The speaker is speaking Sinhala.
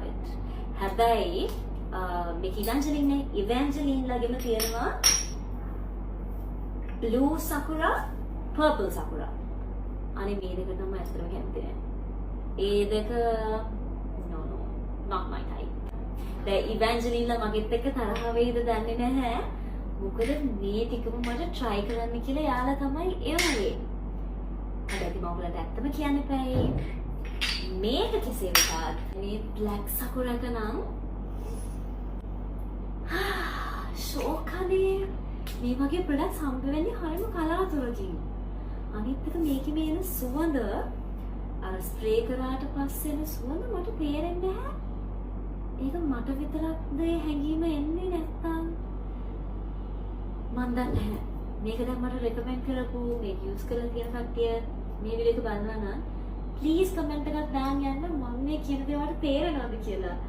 Love it. හැබැයි මේක ඉවැන්ජලින් නේ. ඉවැන්ජලින් ළඟම තියෙනවා blue sakura, purple sakura. අනේ මේ දෙක තමයි ඇත්තටම කැමති නෑ. ඒ දෙක no, not my type. දැන් ඉවැන්ජලින්ලා මගෙත් එක්ක තරහ වෙයිද දන්නේ නැහැ. මොකද මේ ටිකම මට try කරන්න කියලා එයාලා තමයි එව්වේ. හැබැයි ඉතින් මම ඔයගලන්ට ඇත්තම කියන්න එපායි. මේක කෙසේ වෙතත් මේ බ්ලැක් සකුරා එක නම් ෂෝකනේ. මේ වගේ ප්‍රොඩක්ට්ස් හම්බ වෙන්නේ හරිම කලාතුරකින්. අනිත් එක මේකේ මේ එන සුවඳ, අර ස්ප්‍රේ කරාට පස්සේ එන සුවඳ මට තේරෙන්නේ නැහැ. ඒක මට විතරක්ද ඒ හැඟීම එන්නේ නැත්තම් මන් දන්නේ නැහැ. මේක දැන් මට රෙකමෙන්ඩ් කරපු, මේක යූස් කරලා තියෙන කට්ටිය මේ වීඩියෝ එක බලනවා නම් ප්ලීස් කමෙන්ට් එකක් දාන්න යන්න මම මේ කියන දේ ඔයාලට තේරෙනවද කියලා.